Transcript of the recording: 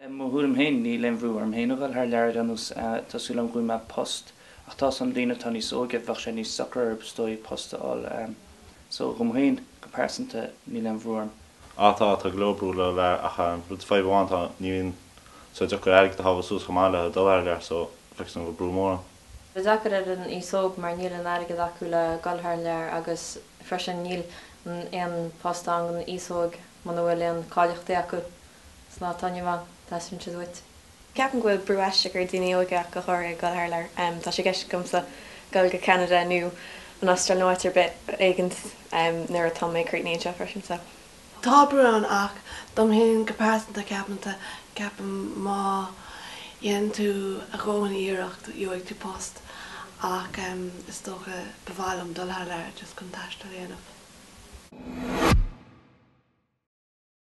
I mo thuairim féin, níl aon bhrú orm féin a dhul thar lear ar aon nós. Tá súil agam go bhfaighidh mé post. Ach tá san daoine atá níos óige, bheadh sé níos socra orthu is dóigh post a fháil. So, dhom féin, go pearsanta, níl aon bhrú orm. Á tá, tá go leor brú le dul thar lear ach rud fadhb amháin tá, ní bhíonn sé deacair airgead a shábháil suas chomh maith le dul thar lear so feictear dom go bhfuil brú mór ann. Tá deacair ar an aos óg mar níl an airgead acu le dul thar lear agus freisin níl aon post ann don aos óg muna bhfuil aon cáilíochtaí acu. San lá atá inniu ann, teastaíonn siad uait. Ceapaim go bhfuil brú aisteach ar daoine óga ach go háirithe dul thar lear. Tá sé i gceist agamsa dul go Ceanada nó an Astráil nó áit ar bith éigint nuair atá mé críochnaithe anseo freisin so. Tá brú ann ach dom féin go pearsanta ceapaim ceapaim má dhéanann tú a dhóthain iarracht gheobhaidh tú post ach is dócha ba mhaith liom dul thar lear just chun taisteal a dhéanamh.